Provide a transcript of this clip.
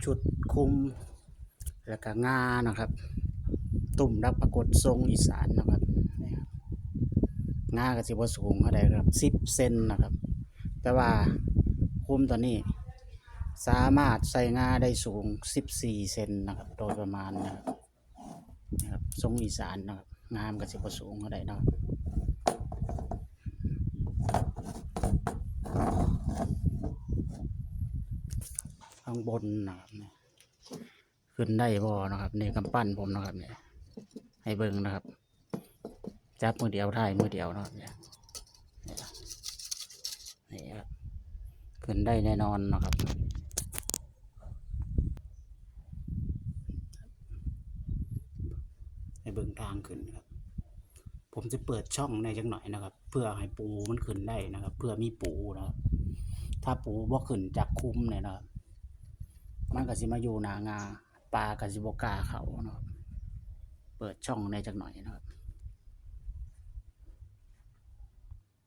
ຊຸດຄຸມ ແລ້ວກະງາເນາະຄັບ ຕຸ້ມດັກປາກົດຊົງອີສານເນາະຄັບ. ນີ້ຄັບ ງາກໍຊິບໍ່ສູງເທົ່າໃດຄັບ ສິບເຊັນເນາະຄັບ ແຕ່ວ່າຄຸມຕົວນີ້ສາມາດໃສ່ງາໄດ້ສູງສິບສີ່ເຊັນເນາະຄັບ ໂດຍປະມານເນາະຄັບ. ນີ້ຄັບ ຊົງອີສານເນາະຄັບ ງາມັນກໍຊິບໍ່ສູງເທົ່າໃດເນາະ. ຂ້າງບົນເນາະຄັບ ຂຶ້ນໄດ້ບໍ່ເນາະຄັບ ນີ້ກຳປັ້ນຜົມເນາະຄັບ ນີ້ ໃຫ້ເບິ່ງເນາະຄັບ ຈັບມືດຽວ ຖ່າຍມືດຽວເນາະ ນີ້ ນີ້ຄັບ ຂຶ້ນໄດ້ແນ່ນອນເນາະຄັບ ໃຫ້ເບິ່ງທາງຂຶ້ນເນາະຄັບ. ຜົມຈະເປີດຊ່ອງແດ່ຈັກໜ້ອຍເນາະຄັບ ເພື່ອໃຫ້ປູມັນຂຶ້ນໄດ້ເນາະຄັບ ເພື່ອມີປູເນາະຄັບ. ຖ້າປູບໍ່ຂຶ້ນຈາກຄຸມນີ້ເນາະຄັບ ມັນກໍຊິມາຢູ່ໜ້າງາ ປາກໍຊິບໍ່ກ້າເຂົ້າເນາະຄັບ. ເປີດຊ່ອງແດ່ຈັກໜ້ອຍເນາະຄັບ